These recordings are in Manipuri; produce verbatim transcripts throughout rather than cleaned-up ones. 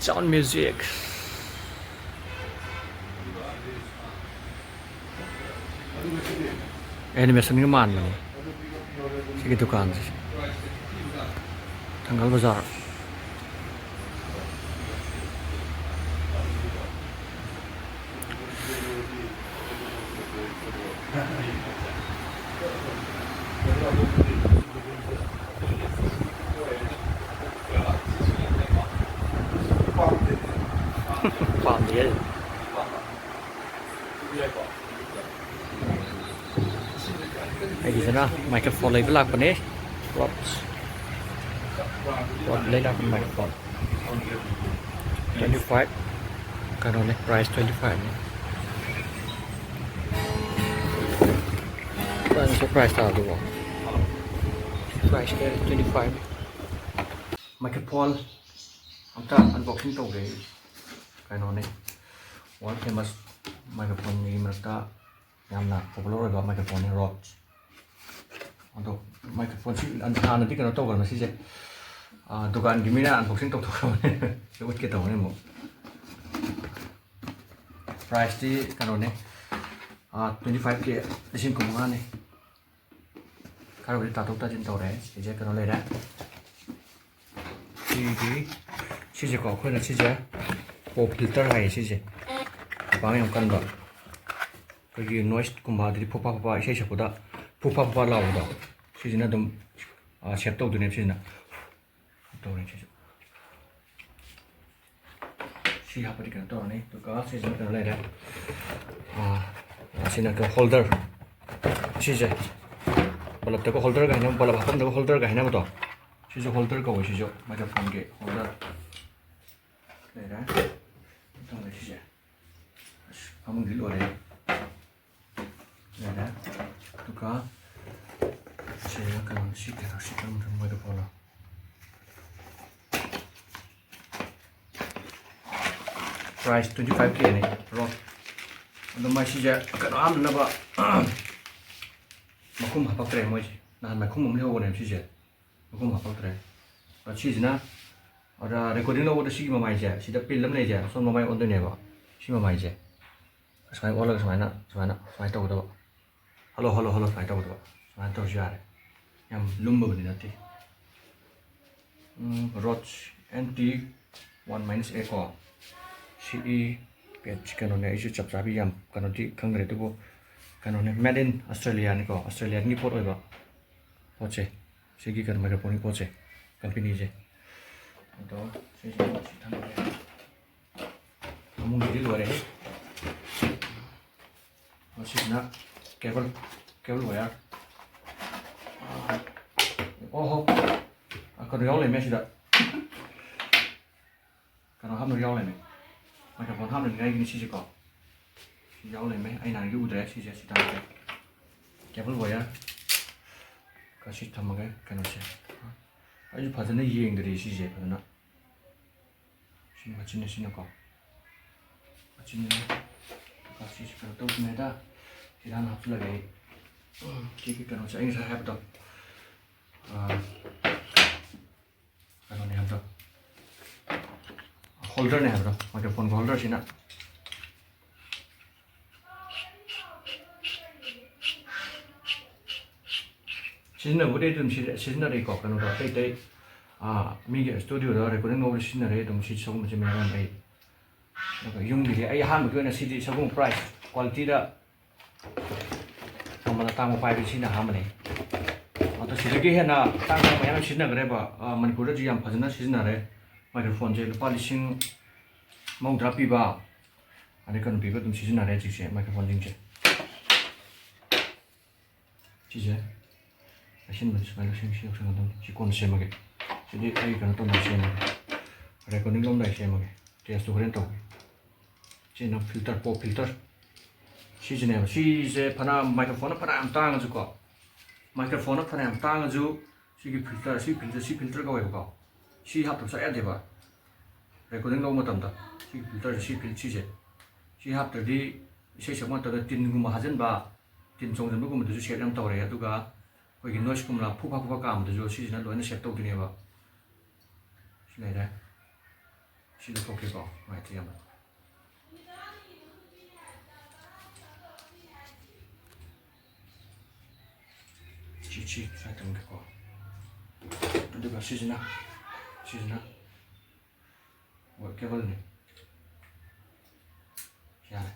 Sound music. Animationꯒ ꯃꯥꯟꯕꯅꯤ ꯁꯤꯒꯤ ꯗꯨꯀꯥꯟꯁꯦ꯫ ꯊꯪꯒꯥꯜ ꯕꯖꯥꯔ꯫ ꯄꯥꯝꯗꯦ꯫ ꯑꯩꯒꯤꯁꯤꯅ microphone ꯂꯩꯕ ꯂꯥꯛꯄꯅꯦ꯫ Rode, Rode ꯂꯩ ꯂꯥꯛꯄꯅꯦ microphone꯫ Twenty five꯫ ꯀꯩꯅꯣꯅꯦ, price twenty five ꯅꯦ꯫ ꯀꯩꯅꯣ ꯁꯤ price ꯇꯥꯕꯗꯨꯕꯣ? Price ꯇ twenty five ꯅꯦ꯫ Microphone ꯑꯝꯇ unboxing ꯇꯧꯒꯦ꯫ ꯀꯩꯅꯣꯅꯦ, world famous microphoneꯒꯤ ꯃꯔꯛꯇ ꯌꯥꯝꯅ popular ꯑꯣꯏꯕ microphoneꯅꯦ, Rode꯫ ꯑꯗꯣ microphoneꯁꯤ ꯍꯥꯟꯅꯗꯤ ꯀꯩꯅꯣ ꯇꯧꯈ꯭ꯔꯕꯅꯦ ꯁꯤꯁꯦ, ꯑꯥ, ꯗꯨꯀꯥꯟꯒꯤ ꯃꯤꯅ unboxing ꯇꯧꯊꯣꯛꯈ꯭ꯔꯕꯅꯦ꯫ ꯁꯤ ꯎꯠꯀꯦ ꯇꯧꯕꯅꯦ ꯑꯃꯨꯛ꯫ Priceꯇꯤ ꯀꯩꯅꯣꯅꯦ, ꯑꯥ, twenty five K, ꯂꯤꯁꯤꯡ ꯀꯨꯟꯃꯉꯥꯅꯦ꯫ ꯈꯔꯕꯨꯗꯤ ꯇꯥꯊꯣꯛ ꯇꯥꯁꯤꯟ ꯇꯧꯔꯦ꯫ ꯁꯤꯁꯦ ꯀꯩꯅꯣ ꯂꯩꯔꯦ꯫ ꯁꯤꯒꯤ, ꯁꯤꯁꯦꯀꯣ, ꯑꯩꯈꯣꯏꯅ ꯁꯤꯁꯦ pop filter ꯍꯥꯏꯌꯦ ꯁꯤꯁꯦ꯫ ꯃꯄꯥꯡꯒꯜ ꯌꯥꯝ ꯀꯟꯕ꯫ ꯑꯩꯈꯣꯏꯒꯤ noiseꯀꯨꯝꯕ, ꯑꯗꯩꯗꯤ ꯐꯨꯐꯥ ꯐꯨꯐꯥ ꯏꯁꯩ ꯁꯛꯄꯗ ꯐꯨꯐꯥ ꯐꯨꯐꯥ ꯂꯥꯎꯕꯗꯣ, ꯁꯤꯁꯤꯅ ꯑꯗꯨꯝ, ꯑ, save ꯇꯧꯗꯣꯏꯅꯦꯕ ꯁꯤꯁꯤꯅ꯫ ꯇꯧꯔꯦ ꯁꯤꯁꯨ꯫ ꯁꯤ ꯍꯥꯞꯄꯗꯤ ꯀꯩꯅꯣ ꯇꯧꯔꯅꯤ꯫ ꯑꯗꯨꯒ ꯁꯤꯁꯤꯅ ꯀꯩꯅꯣ ꯂꯩꯔꯦ꯫ ꯑꯥ, ꯑꯁꯤꯅ ꯀꯩꯅꯣ holder꯫ ꯁꯤꯁꯦ꯫ Bulbꯇꯒ holderꯒ ꯍꯥꯏꯅꯕ, bulb ꯍꯥꯞꯐꯝꯗꯒ holderꯒ ꯍꯥꯏꯅꯕꯗꯣ꯫ ꯁꯤꯁꯨ holder ꯀꯧꯋꯦ, ꯁꯤꯁꯨ microphoneꯒꯤ holder꯫ ꯂꯩꯔꯦ꯫ ꯃꯊꯪꯗ ꯁꯤꯁꯦ꯫ ꯑꯁ, ꯐꯃꯨꯡꯗꯤ ꯂꯣꯏꯔꯦ꯫ ꯂꯩꯔꯦ꯫ ꯑꯗꯨꯒ ꯁꯤꯅ ꯀꯩꯅꯣ, ꯁꯤ ꯀꯩꯅꯣ, ꯁꯤ ꯀꯔꯝꯕ microphoneꯅꯣ? Price twenty five Kꯅꯦ, Rode꯫ ꯑꯗꯣ ꯃꯥꯏ ꯁꯤꯁꯦ ꯀꯩꯅꯣ ꯍꯥꯞꯅꯅꯕ ꯃꯈꯨꯝ ꯍꯥꯄꯛꯇ꯭ꯔꯦ ꯃꯣꯏꯁꯦ꯫ ꯅꯍꯥꯟ ꯃꯈꯨꯝ ꯑꯃ ꯂꯩꯍꯧꯕꯅꯦꯕ ꯁꯤꯁꯦ꯫ ꯃꯈꯨꯝ ꯍꯥꯄꯛꯇ꯭ꯔꯦ꯫ ꯑꯗꯣ ꯁꯤꯁꯤꯅ ꯑꯗ recording ꯂꯧꯕꯗ ꯁꯤꯒꯤ ꯃꯃꯥꯏꯁꯦ, ꯁꯤꯗ pin ꯑꯃ ꯂꯩꯁꯦ, ꯁꯣꯝ ꯃꯃꯥꯏ ꯑꯣꯟꯗꯣꯏꯅꯦꯕ꯫ ꯁꯤ ꯃꯃꯥꯏꯁꯦ ꯁꯨꯃꯥꯏꯅ ꯑꯣꯜꯂꯒ ꯁꯨꯃꯥꯏꯅ, ꯁꯨꯃꯥꯏꯅ, ꯁꯨꯃꯥꯏꯅ ꯇꯧꯒꯗꯕ꯫ Hello, hello, hello ꯁꯨꯃꯥꯏꯅ ꯇꯧꯒꯗꯕ꯫ ꯁꯨꯃꯥꯏꯅ ꯇꯧꯔꯁꯨ ꯌꯥꯔꯦ꯫ ꯌꯥꯝ ꯂꯨꯝꯕꯕꯨꯗꯤ ꯅꯠꯇꯦ꯫ ꯎꯝ, Rode N T one minus A ꯀꯣ꯫ ꯁꯤ ꯏ ꯄꯦꯠꯁ ꯀꯩꯅꯣꯅꯦ, ꯑꯩꯁꯨ ꯆꯞ ꯆꯥꯕꯤ ꯌꯥꯝ ꯀꯩꯅꯣꯗꯤ ꯈꯪꯗ꯭ꯔꯦ, ꯑꯗꯨꯕꯨ ꯀꯩꯅꯣꯅꯦ, made in Australiaꯅꯤꯀꯣ, Australianꯒꯤ ꯄꯣꯠ ꯑꯣꯏꯕ ꯄꯣꯠꯁꯦ꯫ ꯁꯤꯒꯤ ꯀꯩꯅꯣ, microphoneꯒꯤ ꯄꯣꯠꯁꯦ, companyꯁꯦ꯫ ꯑꯗꯣ ꯁꯤꯁꯦ ꯁꯤ ꯊꯝꯃꯒꯦ꯫ ꯐꯃꯨꯡꯁꯤꯗꯤ ꯂꯣꯏꯔꯦ꯫ ꯃꯁꯤꯁꯤꯅ cable, cable wire꯫ ꯑꯣ ꯍꯣ, ꯀꯩꯅꯣ ꯌꯥꯎ ꯂꯩꯔꯝꯃꯦ ꯁꯤꯗ꯫ ꯀꯩꯅꯣ ꯍꯥꯞꯅꯕ ꯌꯥꯎ ꯂꯩꯔꯝꯃꯦ꯫ Microphone ꯍꯥꯞꯅꯅꯤꯡꯉꯥꯏꯒꯤꯅꯤ ꯁꯤꯁꯦꯀꯣ꯫ ꯁꯤ ꯌꯥꯎ ꯂꯩꯔꯝꯃꯦ꯫ ꯑꯩ ꯅꯍꯥꯟꯒꯤ ꯎꯗ꯭ꯔꯦ꯫ ꯁꯤꯁꯦ ꯁꯤꯗ ꯍꯥꯞꯀꯦ꯫ Cable wire꯫ ꯀ ꯁꯤ ꯊꯝꯃꯒꯦ ꯀꯩꯅꯣꯁꯦ꯫ ꯑꯩꯁꯨ ꯐꯖꯅ ꯌꯦꯡꯗ꯭ꯔꯤ ꯁꯤꯁꯦ ꯐꯖꯅ꯫ ꯁꯤ ꯃꯆꯤꯟ ꯑꯁꯤꯅꯀꯣ꯫ ꯃꯆꯤꯟ ꯑꯁꯤꯁꯨ ꯀꯩꯅꯣ ꯇꯧꯗ꯭ꯔꯤꯉꯩꯗ ꯁꯤꯗ ꯍꯥꯟꯅ ꯍꯥꯞꯆꯤꯜꯂꯒꯦ ꯑꯩ꯫ ꯎꯝ, ꯁꯤꯒꯤ ꯀꯩꯅꯣꯁꯦ ꯑꯩ ꯉꯁꯥꯏ ꯍꯥꯏꯕꯗꯣ, ꯑꯥ, ꯀꯩꯅꯣꯅꯦ ꯍꯥꯏꯕꯗꯣ, holderꯅꯦ ꯍꯥꯏꯕꯗꯣ, microphoneꯒꯤ holderꯁꯤꯅ꯫ ꯁꯤꯖꯤꯟꯅꯕꯕꯨꯗꯤ ꯑꯗꯨꯝ ꯁꯤꯖꯤ-, ꯁꯤꯖꯤꯟꯅꯔꯤꯀꯣ, ꯀꯩꯅꯣꯗ, ꯑꯇꯩ ꯑꯇꯩ, ꯑꯥ, ꯃꯤꯒꯤ studioꯗ recording ꯂꯧꯕꯗ ꯁꯤꯖꯤꯟꯅꯔꯦ ꯑꯗꯨꯝ꯫ ꯁꯤ ꯁꯒꯨꯝꯕꯁꯦ ꯃꯌꯥꯝ ꯑꯃ ꯑꯩ, ꯑꯗꯨꯒ ꯌꯨꯝꯒꯤꯗꯤ ꯑꯩ ꯑꯍꯥꯟꯕꯒꯤ ꯑꯣꯏꯅ ꯁꯤꯗꯤ ꯁꯒꯨꯝꯕ price qualityꯗ ꯃꯃꯜ ꯑꯇꯥꯡꯕ ꯄꯥꯏꯕ ꯁꯤꯅ ꯑꯍꯥꯟꯕꯅꯤ꯫ ꯑꯗꯣ ꯁꯤꯗꯒꯤ ꯍꯦꯟꯅ ꯑꯇꯥꯡꯕ ꯃꯌꯥꯝ ꯁꯤꯖꯤꯟꯅꯈ꯭ꯔꯦꯕ, ꯑꯥ, ꯃꯅꯤꯄꯨꯔꯗꯁꯨ ꯌꯥꯝ ꯐꯖꯅ ꯁꯤꯖꯤꯟꯅꯔꯦ꯫ Microphoneꯁꯦ ꯂꯨꯄꯥ ꯂꯤꯁꯤꯡ ꯃꯧꯗ꯭ꯔꯥ ꯄꯤꯕ, ꯑꯗꯩ ꯀꯩꯅꯣ ꯄꯤꯕ ꯑꯗꯨꯝ ꯁꯤꯖꯤꯟꯅꯔꯦ ꯍꯧꯖꯤꯛꯁꯦ microphoneꯁꯤꯡꯁꯦ꯫ ꯁꯤꯁꯦ ꯑꯁꯤꯟꯕꯁꯦ ꯁꯨꯃꯥꯏꯅ ꯂꯧꯁꯤꯟ-, ꯁꯤ ꯂꯧꯁꯤꯟꯒꯗꯕꯅꯤ꯫ ꯁꯤ ꯀꯣꯟꯅ ꯁꯦꯝꯃꯒꯦ꯫ ꯁꯤꯗꯤ ꯑꯩ ꯀꯩꯅꯣ ꯇꯧꯅꯕ ꯁꯦꯝꯃꯒꯦ, recording ꯂꯧꯔꯝꯗꯥꯏ ꯁꯦꯝꯃꯒꯦ꯫ Testꯇꯣ ꯍꯣꯔꯦꯟ ꯇꯧꯒꯦ꯫ ꯁꯤꯅ filter, pop filter꯫ ꯁꯤꯁꯤꯅꯦꯕ꯫ ꯁꯤꯁꯦ ꯐꯅ microphoneꯅ ꯐꯅꯌꯥꯝ ꯇꯥꯡꯉꯁꯨꯀꯣ, microphoneꯅ ꯐꯅꯌꯥꯝ ꯇꯥꯡꯉꯁꯨ ꯁꯤꯒꯤ filter, ꯁꯤ filter, ꯁꯤ filter ꯀꯧꯋꯦꯕꯀꯣ꯫ ꯁꯤ ꯍꯥꯞꯇꯕ ꯁꯨꯡꯌꯥ ꯌꯥꯗꯦꯕ꯫ Recording ꯂꯧꯕ ꯃꯇꯝꯗ ꯁꯤꯒꯤ filterꯁꯦ, ꯁꯤ fil-, ꯁꯤꯁꯦ, ꯁꯤ ꯍꯥꯞꯇ꯭ꯔꯗꯤ ꯏꯁꯩ ꯁꯛꯄ ꯃꯇꯝꯗ ꯇꯤꯟꯒꯨꯝꯕ ꯍꯥꯖꯤꯟꯕ, ꯇꯤꯟ ꯆꯣꯡꯁꯤꯟꯕꯒꯨꯝꯕꯗꯨꯁꯨ save ꯌꯥꯝ ꯇꯧꯔꯦ꯫ ꯑꯗꯨꯒ ꯑꯩꯈꯣꯏꯒꯤ noiseꯀꯨꯝꯕ ꯐꯨꯐꯥ ꯐꯨꯐꯥ ꯀꯥꯝꯕꯗꯨꯁꯨ ꯁꯤꯁꯤꯅ ꯂꯣꯏꯅ save ꯇꯧꯗꯣꯏꯅꯦꯕ꯫ ꯁꯤ ꯂꯩꯔꯦ꯫ ꯁꯤ ꯂꯧꯊꯣꯛꯀꯦꯀꯣ, ꯅꯨꯡꯉꯥꯏꯇꯦ ꯌꯥꯝꯅ꯫ ꯁꯤ, ꯁꯤ ꯁ꯭ꯋꯥꯏ ꯊꯝꯒꯦꯀꯣ꯫ ꯑꯗꯨꯒ ꯁꯤꯁꯤꯅ, ꯁꯤꯁꯤꯅ ꯀꯦꯕꯜꯅꯤ꯫ ꯌꯥꯔꯦ꯫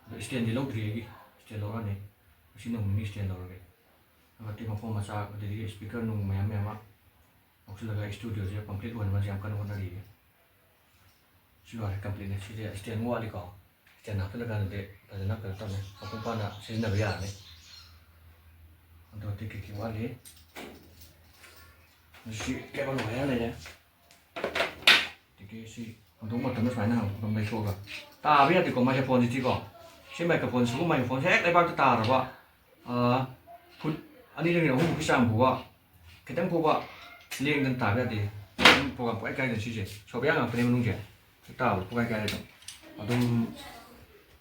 ꯑꯗꯣ ꯏꯁꯇꯦꯟꯗꯤ ꯂꯧꯗ꯭ꯔꯤ ꯑꯩꯒꯤ꯫ ꯏꯁꯇꯦꯟ ꯂꯧꯔꯅꯤ꯫ ꯉꯁꯤ ꯅꯣꯡ ꯅꯤꯅꯤ ꯏꯁꯇꯦꯟ ꯂꯧꯔꯒꯦ꯫ ꯑꯗꯨꯒ ꯇꯤ ꯃꯈꯣꯡ ꯃꯆꯥ, ꯑꯗꯨꯗꯒꯤ ꯏꯁꯄꯤꯀꯔ ꯅꯨꯡ ꯃꯌꯥꯝ ꯃꯌꯥꯝ ꯑꯃ ꯂꯧꯁꯤꯜꯂꯒ ꯏꯁꯇꯨꯗꯤꯑꯣꯁꯦ ꯀꯝꯄ꯭ꯂꯤꯠ ꯑꯣꯏꯅꯕꯁꯦ ꯌꯥꯝ ꯀꯟꯅ ꯍꯣꯠꯅꯔꯤꯌꯦ꯫ ꯁꯤ ꯂꯣꯏꯔꯦ, ꯀꯝꯄ꯭ꯂꯤꯠꯅꯤ꯫ ꯁꯤꯁꯦ ꯏꯁꯇꯦꯟ ꯋꯥꯠꯂꯤꯀꯣ꯫ ꯏꯁꯇꯦꯟ ꯍꯥꯞꯆꯤꯜꯂꯀꯥꯟꯗꯗꯤ ꯐꯖꯅ ꯀꯩꯅꯣ ꯇꯧꯅꯤ, ꯃꯄꯨꯡ ꯐꯥꯅ ꯁꯤꯖꯤꯟꯅꯕ ꯌꯥꯔꯅꯤ꯫ ꯑꯗꯣ ꯇꯤꯛ ꯀꯩꯀꯩ ꯋꯥꯠꯂꯤ꯫ ꯁꯤ ꯀꯦꯕꯜ ꯋꯥꯌꯔ ꯂꯩꯔꯦ꯫ ꯑꯗꯒꯤ ꯁꯤ ꯍꯟꯗꯣꯛ ꯃꯇꯝꯗ ꯁꯨꯃꯥꯏꯅ ꯑꯗꯨꯝ ꯂꯩꯊꯣꯛꯑꯒ ꯇꯥꯕ ꯌꯥꯗꯦꯀꯣ, ꯃꯥꯁꯦ ꯐꯣꯟꯁꯤꯗꯤꯀꯣ꯫ ꯁꯤ ꯃꯥꯏꯀ꯭ꯔꯣꯐꯣꯟ, ꯁꯤꯒꯨꯝꯕ ꯃꯥꯏꯀ꯭ꯔꯣꯐꯣꯟꯁꯦ ꯍꯦꯛ ꯂꯩꯕꯥꯛꯇ ꯇꯥꯔꯕ, ꯑꯥ, ꯐꯨꯠ ꯑꯅꯤꯗꯒꯤꯅ ꯑꯍꯨꯝꯃꯨꯛꯀꯤ ꯆꯥꯡ ꯐꯥꯎꯕ ꯈꯤꯇꯪ ꯐꯥꯎꯕ ꯂꯦꯡꯗꯅ ꯇꯥꯕ ꯌꯥꯗꯦ꯫ ꯑꯗꯨꯝ ꯄ꯭ꯔꯣꯒꯥꯝ ꯄꯨꯡꯀꯥꯏ ꯀꯥꯏꯗꯅ ꯁꯤꯁꯦ꯫ ꯁꯣꯞ ꯌꯥꯝ ꯉꯥꯛꯇꯅꯦ ꯃꯅꯨꯡꯁꯦ꯫ ꯁꯤ ꯇꯥꯕꯗ ꯄꯨꯡꯀꯥꯏ ꯀꯥꯏꯔꯦ ꯑꯗꯨꯝ꯫ ꯑꯗꯨꯝ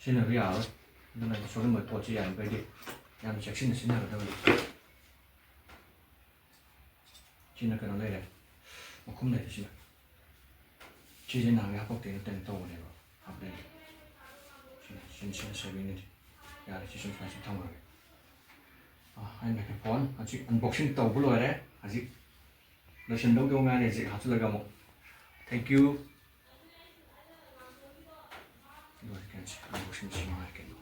ꯁꯤꯖꯤꯟꯅꯕ ꯌꯥꯔꯔꯣꯏ꯫ ꯑꯗꯨꯅ ꯁꯣꯛꯍꯟꯕ ꯄꯣꯠꯁꯤ ꯌꯥꯔꯤꯃꯈꯩꯗꯤ ꯌꯥꯝ ꯆꯦꯛꯁꯤꯟꯅ ꯁꯤꯖꯤꯟꯅꯒꯗꯕꯅꯤ꯫ ꯁꯤꯅ ꯀꯩꯅꯣ ꯂꯩꯔꯦ, ꯃꯈꯨꯝ ꯂꯩꯔꯦ ꯁꯤꯅ꯫ ꯁꯤꯁꯦ ꯅꯍꯥꯟꯒꯤ ꯍꯥꯄꯛꯇꯦꯅ ꯀꯩꯅꯣ ꯇꯧꯕꯅꯦꯕ, ꯍꯥꯞꯄꯦ꯫ ꯁꯤꯅ, ꯁꯤꯅ, ꯁꯤꯅ ꯁꯦꯚꯤꯡꯅꯤ꯫ ꯌꯥꯔꯦ, ꯁꯤ ꯁꯨꯝ ꯁꯨꯃꯥꯏꯅ ꯁꯨꯝ ꯊꯝꯈ꯭ꯔꯒꯦ꯫ ꯑꯥ, ꯑꯩ ꯃꯥꯏꯀ꯭ꯔꯣꯐꯣꯟ ꯍꯧꯖꯤꯛ ꯑꯟꯕꯣꯛꯁꯤꯡ ꯇꯧꯕ ꯂꯣꯏꯔꯦ꯫ ꯍꯧꯖꯤꯛ ꯂꯣꯏꯁꯤꯟꯗꯧꯗꯧ ꯉꯥꯏꯔꯦ, ꯍꯧꯖꯤꯛ ꯍꯥꯞꯆꯤꯜꯂꯒ ꯑꯃꯨꯛ꯫ Thank you꯫ ꯂꯣꯏꯔꯦ ꯀꯩꯅꯣꯁꯦ, ꯑꯟꯕꯣꯛꯁꯤꯡꯁꯤ ꯅꯨꯡꯉꯥꯏ ꯀꯩꯅꯣ꯫